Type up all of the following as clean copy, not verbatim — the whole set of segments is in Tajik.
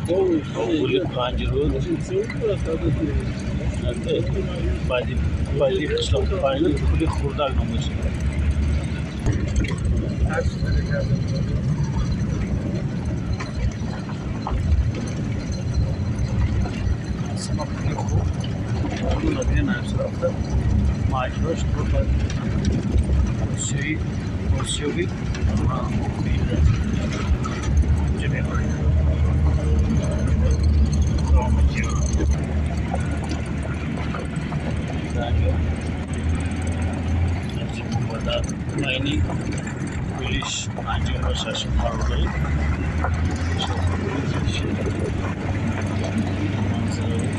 Кули Панҷруд, баъди қишлоқи Панҷруд кули Хурдак ном мешавад. Сама кули хурд рафта маҷрош то ба осиёби инҷа мебарад. Дар байни кули панҷум ва шашум қарор дорем. Манзараи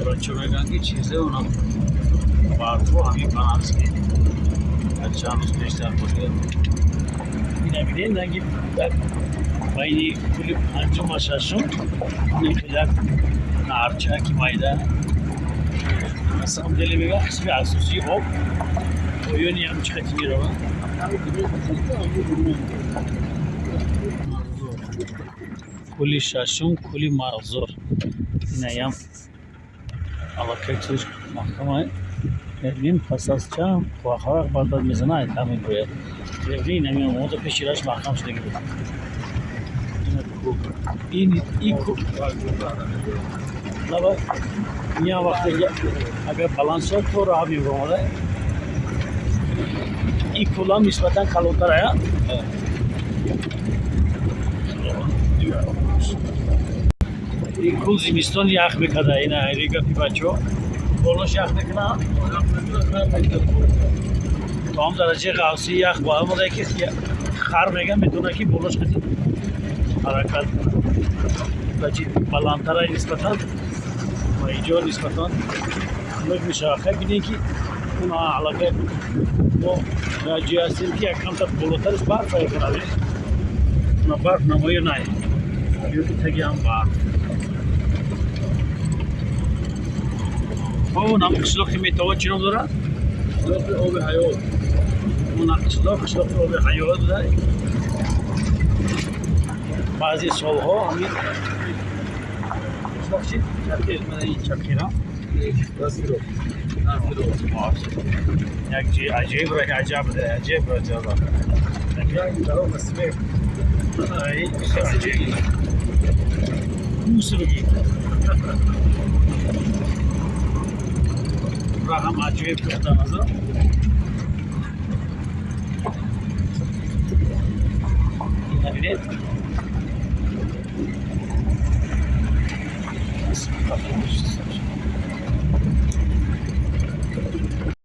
бачаҳо мегӯянд, ки чизе онам барфо ҳамин баланс ки аз чанд рӯз пештар буда. Ина бинед, ранги дар байни кули панҷум ва шашум ин як нарчаки майда. На самом деле, мегӯяд, қисми асосии об поёни ҳамчи хати меравад. Кули шашум, кули Марғзор. Инаям аллакай чиз маҳкама мебинем. Пас аз чанд вақт баъд баъд мезана, айтам мегӯяд. Мебинем, инами омода пеши раш маҳкам шудаги буд. Ин лаба ин вақте агар баланд шавад, то раҳ мебаромада. Ин кулам нисбатан калонтар ая. Ин кул зимистон ях мекарда. Ина гапи бачаҳо, болош ях мекунад то ҳам дараҷаи ғафсии ях боомада, ки хар меган медона, ки болош қати ҳаракат кунад. Баландтара нисбатан ва инҷо нисбатан хунук мешавад. Хай, бинем, ки он аллакай мо дар ҷое ҳастем, ки як камтар болотараш барф мекунад. Она барф намоё най ё ки таги ҳам барф. Он ҳам қишлоқи Метова чӣ ном дорад? Қишлоқи Оби Ҳаёт. Он қишлоқ қишлоқи Оби Ҳаёт буда. Баъзе солҳо ҳамин қишлоқ чи Чақир, мана ин Чақира. Насиро. Як ҷои аҷоиб, аҷаб буда, аҷиб аҷаб. Даром смех. Аҷоиб. Мусиқӣ. Раҳам аҷоиб кухта назар. Ина бинед.